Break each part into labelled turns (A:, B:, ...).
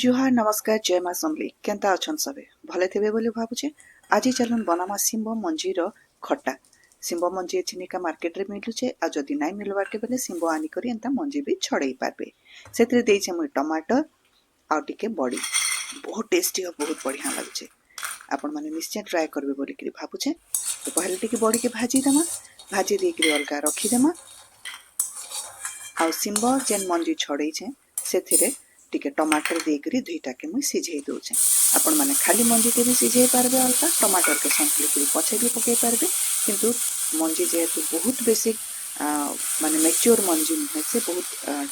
A: ଜୁହାର, ନମସ୍କାର, ଜୟ ମା ସମଲେଇ। କେନ୍ତା ଅଛନ୍ ସବେ? ଭଲେ ଥିବେ ବୋଲି ଭାବୁଛେ। ଆଜି ଚାଲୁନ୍ ବନାମା ଶିମ୍ବ ମଞ୍ଜିର ଖଟା। ଶିମ୍ବ ମଞ୍ଜି ଏଛିନିକା ମାର୍କେଟରେ ମିଲୁଛେ। ଆଉ ଯଦି ନାଇଁ ମିଲବାରକେ ବେଲେ ଶିମ୍ବ ଆନିକରି ଏନ୍ତା ମଞ୍ଜି ବି ଛଡ଼େଇ ପାରବେ। ସେଥିରେ ଦେଇଛେ ମୁଇଁ ଟମାଟର ଆଉ ଟିକେ ବଡ଼ି। ବହୁତ ଟେଷ୍ଟି ଆଉ ବହୁତ ବଢ଼ିଆ ଲାଗୁଛେ। ଆପଣମାନେ ନିଶ୍ଚୟ ଟ୍ରାଏ କରିବେ ବୋଲିକିରି ଭାବୁଛେ। ତ ପହିଲେ ଟିକେ ବଡ଼ିକେ ଭାଜି ଦେମା। ଭାଜି ଦେଇକିରି ଅଲଗା ରଖିଦେମା। ଆଉ ଶିମ୍ବ ଯେନ୍ ମଞ୍ଜି ଛଡ଼େଇଛେ, ସେଥିରେ ଟିକେ ଟମାଟର ଦେଇକରି ଦୁଇଟାକେ ମୁଇଁ ସିଝେଇ ଦଉଛେ। ଆପଣମାନେ ଖାଲି ମଞ୍ଜିକେ ବି ସିଝେଇ ପାରବେ, ଅଲଗା ଟମାଟରକେ ସନ୍ତୁଳିକିରି ପଛେ ବି ପକେଇ ପାରବେ। କିନ୍ତୁ ମଞ୍ଜି ଯେହେତୁ ବହୁତ ବେଶୀ ମାନେ ମେଚ୍યોର ମଞ୍ଜି ନୁହେଁ ସେ, ବହୁତ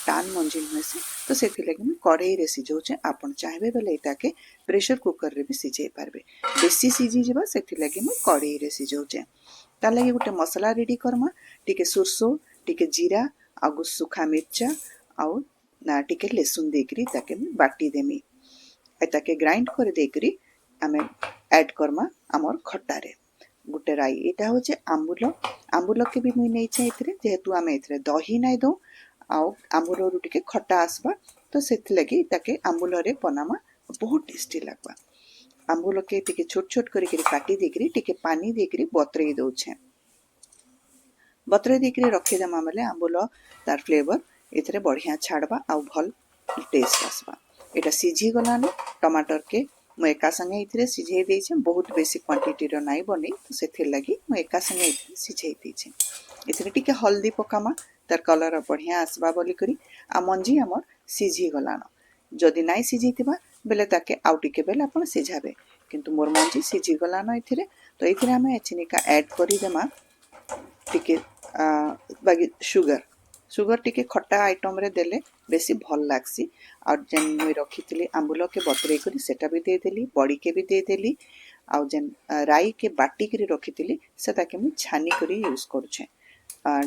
A: ଟାନ୍ ମଞ୍ଜି ନୁହେଁ ସେ, ତ ସେଥିଲାଗି ମୁଇଁ କଢ଼େଇରେ ସିଝଉଛେ। ଆପଣ ଚାହିଁବେ ବେଲେ ଏଟାକେ ପ୍ରେସର କୁକରରେ ବି ସିଝେଇ ପାରବେ। ବେଶୀ ସିଝିଯିବା, ସେଥିଲାଗି ମୁଇଁ କଢ଼େଇରେ ସିଝଉଛେ। ତାର୍ ଲାଗି ଗୋଟେ ମସଲା ରେଡ଼ି କର୍ମା। ଟିକେ ସୋରିଷ, ଟିକେ ଜିରା ଆଉ ଶୁଖା ମିର୍ଚା ଆଉ ନା ଟିକେ ଲେସୁନ ଦେଇକରି ତାକେ ମୁଇଁ ବାଟି ଦେମି। ତାକେ ଗ୍ରାଇଣ୍ଡ କରି ଦେଇକରି ଆମେ ଆଡ୍ କର୍ମା ଆମର୍ ଖଟାରେ। ଗୋଟେ ରାଇ, ଏଇଟା ହଉଛି ଆମ୍ବୁଲ। ଆମ୍ବୁଲକେ ବି ମୁଇଁ ନେଇଛେ ଏଥିରେ। ଯେହେତୁ ଆମେ ଏଥିରେ ଦହି ନାଇଁ ଦଉ ଆଉ ଆମ୍ବୁଲରୁ ଟିକେ ଖଟା ଆସବା, ତ ସେଥିଲାଗି ତାକେ ଆମ୍ବୁଲରେ ବନାମା, ବହୁତ ଟେଷ୍ଟି ଲାଗ୍ବା। ଆମ୍ବୁଲକେ ଟିକେ ଛୋଟ ଛୋଟ କରିକିରି କାଟି ଦେଇକରି ଟିକେ ପାନି ଦେଇକରି ବତରେଇ ଦଉଛେ। ବତରେଇ ଦେଇକରି ରଖିଦେମା ବେଲେ ଆମ୍ବୁଲ ତାର ଫ୍ଲେଭର ଏଥିରେ ବଢ଼ିଆ ଛାଡ଼ବା ଆଉ ଭଲ୍ ଟେଷ୍ଟ ଆସବା। ଏଇଟା ସିଝି ଗଲାନ। ଟମାଟରକେ ମୁଁ ଏକା ସାଙ୍ଗେ ଏଥିରେ ସିଝେଇ ଦେଇଛେ। ବହୁତ ବେଶୀ କ୍ୱାଣ୍ଟିଟିର ନାଇଁ ବନେଇ, ତ ସେଥିର୍ଲାଗି ମୁଁ ଏକା ସାଙ୍ଗେ ଏଥିରେ ସିଝେଇ ଦେଇଛେ। ଏଥିରେ ଟିକେ ହଳଦୀ ପକାମା, ତାର କଲର ବଢ଼ିଆ ଆସବା ବୋଲିକରି। ଆଉ ମଞ୍ଜି ଆମର୍ ସିଝି ଗଲାନ। ଯଦି ନାଇଁ ସିଝିଥିବା ବେଲେ ତାକେ ଆଉ ଟିକେ ବେଲେ ଆପଣ ସିଝାବେ। କିନ୍ତୁ ମୋର୍ ମଞ୍ଜି ସିଝି ଗଲାନ ଏଥିରେ। ତ ଏଥିରେ ଆମେ ଏଛିନିକା ଆଡ୍ କରିଦେମା ଟିକେ ବାକି ସୁଗର। ସୁଗର ଟିକେ ଖଟା ଆଇଟମରେ ଦେଲେ ବେଶୀ ଭଲ୍ ଲାଗ୍ସି। ଆଉ ଯେନ୍ ମୁଇଁ ରଖିଥିଲି ଆମ୍ବୁଲକେ ବତରେଇ କରି, ସେଟା ବି ଦେଇଦେଲି, ବଡ଼ିକେ ବି ଦେଇଦେଲି। ଆଉ ଯେନ୍ ରାଇକେ ବାଟିକିରି ରଖିଥିଲି, ସେଟାକେ ମୁଇଁ ଛାନିକରି ୟୁଜ୍ କରୁଛେ।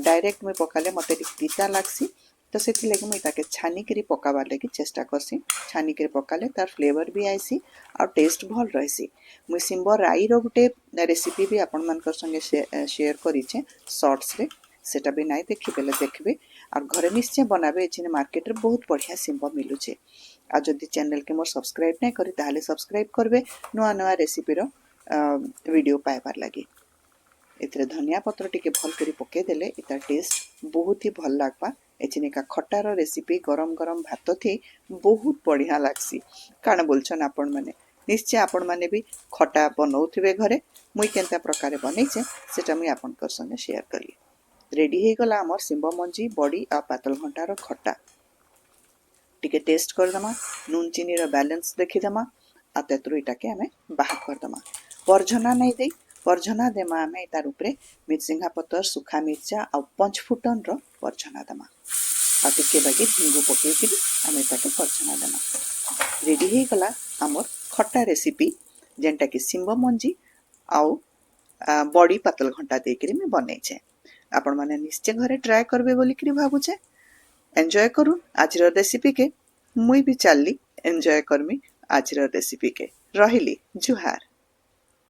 A: ଡାଇରେକ୍ଟ ମୁଇଁ ପକାଲେ ମତେ ଟିକେ ପିତା ଲାଗ୍ସି, ତ ସେଥିଲାଗି ମୁଇଁ ତାକେ ଛାନିକିରି ପକାବାର୍ ଲାଗି ଚେଷ୍ଟା କର୍ସି। ଛାନିକିରି ପକାଲେ ତାର ଫ୍ଲେଭର ବି ଆଇସି ଆଉ ଟେଷ୍ଟ ଭଲ୍ ରହେସି। ମୁଇଁ ଶିମ୍ବ ରାଇର ଗୋଟେ ରେସିପି ବି ଆପଣମାନଙ୍କର ସଙ୍ଗେ ସେୟାର କରିଛେ ସର୍ଟସରେ। ସେଟା ବି ନାଇଁ ଦେଖି ବେଲେ ଦେଖିବେ ଆଉ ଘରେ ନିଶ୍ଚୟ ବନାବେ। ଏଛିନି ମାର୍କେଟରେ ବହୁତ ବଢ଼ିଆ ଶିମ୍ବ ମିଲୁଛେ। ଆଉ ଯଦି ଚ୍ୟାନେଲକେ ମୋର ସବସ୍କ୍ରାଇବ୍ ନାଇଁ କରି, ତାହେଲେ ସବସ୍କ୍ରାଇବ୍ କରିବେ ନୂଆ ନୂଆ ରେସିପିର ଭିଡ଼ିଓ ପାଇବାର ଲାଗି। ଏଥିରେ ଧନିଆ ପତ୍ର ଟିକେ ଭଲ କରି ପକେଇଦେଲେ ଏତାର ଟେଷ୍ଟ ବହୁତ ହି ଭଲ ଲାଗ୍ବା। ଏଛିନିକା ଖଟାର ରେସିପି ଗରମ ଗରମ ଭାତ ଥି ବହୁତ ବଢ଼ିଆ ଲାଗ୍ସି। କାଣା ବୋଲଛନ୍ ଆପଣମାନେ? ନିଶ୍ଚୟ ଆପଣମାନେ ବି ଖଟା ବନଉଥିବେ ଘରେ। ମୁଇଁ କେନ୍ତା ପ୍ରକାରେ ବନେଇଛେ, ସେଟା ମୁଇଁ ଆପଣଙ୍କର ସଙ୍ଗେ ସେୟାର କଲି। ରେଡ଼ି ହେଇଗଲା ଆମର ଶିମ୍ବ ମଞ୍ଜି, ବଡ଼ି ଆଉ ପାତଲଘଣ୍ଟାର ଖଟା। ଟିକେ ଟେଷ୍ଟ କରିଦେମା, ନୁନ୍ ଚିନିର ବାଲାନ୍ସ ଦେଖିଦେମା ଆଉ ତେଥିରୁ ଏଟାକେ ଆମେ ବାହାର କରିଦେମା। ପରଝନା ନାଇଁ ଦେଇ, ପରଝନା ଦେମା ଆମେ ତାର ଉପରେ ମିର୍ସିଙ୍ଗା ପତର, ଶୁଖା ମିର୍ଚା ଆଉ ପଞ୍ଚଫୁଟନର ପରଝନା ଦେମା। ଆଉ ଟିକେ ବାକି ହିଙ୍ଗୁ ପକେଇକିରି ଆମେ ତାକେ ପରଝନା ଦେମା। ରେଡ଼ି ହେଇଗଲା ଆମର୍ ଖଟା ରେସିପି, ଯେନ୍ଟାକି ଶିମ୍ବ ମଞ୍ଜି ଆଉ ବଡ଼ି ପାତଲ ଘଣ୍ଟା ଦେଇକିରି ମୁଇଁ ବନେଇଛେ। ଆପଣମାନେ ନିଶ୍ଚୟ ଘରେ ଟ୍ରାଏ କରିବେ ବୋଲିକିରି ଭାବୁଛେ। ଏନ୍ଜୟ କରୁନ୍ ଆଜିର ରେସିପିକେ। ମୁଇଁ ବି ଚାଲଲି ଏନ୍ଜୟ କରମି ଆଜିର ରେସିପିକେ। ରହିଲି, ଜୁହାର।